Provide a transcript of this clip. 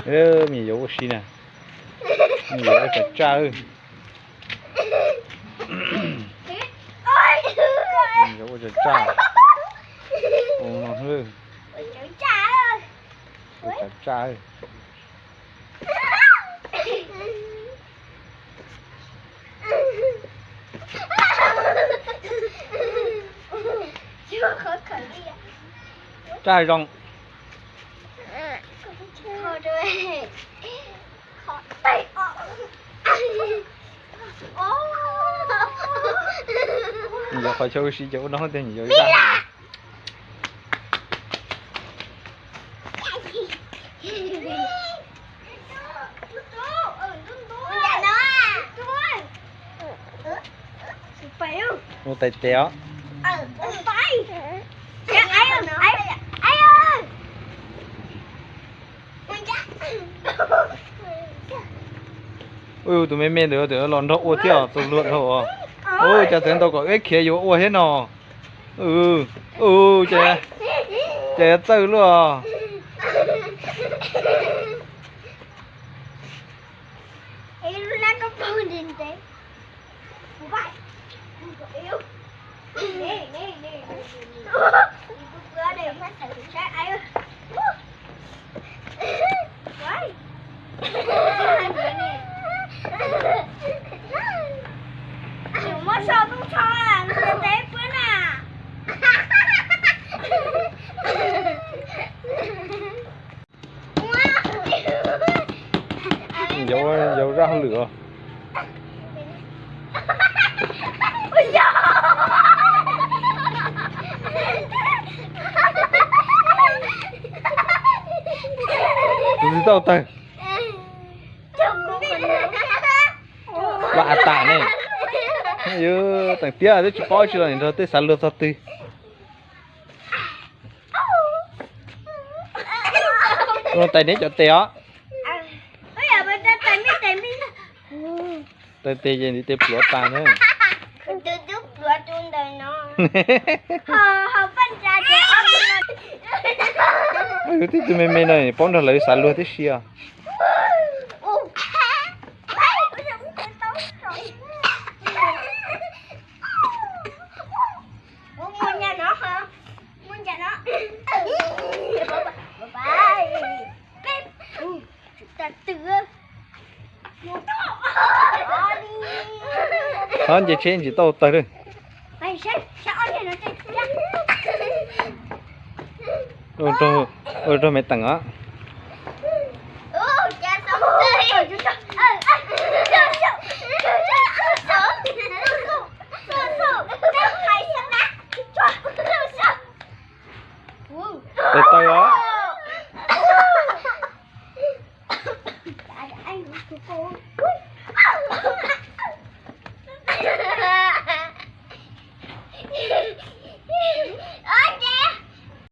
Me nyuam yaus ua si na. Me nyuam yaus ua tsov tsaj. Me nyuam yaus ua tsov tsaj. Ua no, ua tsov tsaj. Tsaj zoo. Nws yuav qhov chaw ua si ces ua no tiag, nws yuav zaj. Ua tais tes os. Tus me me ntawd los nrog ua thiab, tus luag dhau os. Ua cas txawv ntau kom wb khiav yuav ua thiab no. Ces yuav txawj luaj. Yau zaj hauj lwm os. Tus twg tau tawg. Vaj tas ne. Yus teem tiab twb tsis paub tsi los nrog tej xav luag txog twg. Tais neb cov tes os. Tais tes ces ntiv tes pluav tas na. Tib tug me me no paub nrog lawv xav luag tib si os. Thov nce tsheb ntsis tau tawg lawm. Ua rau me teem os.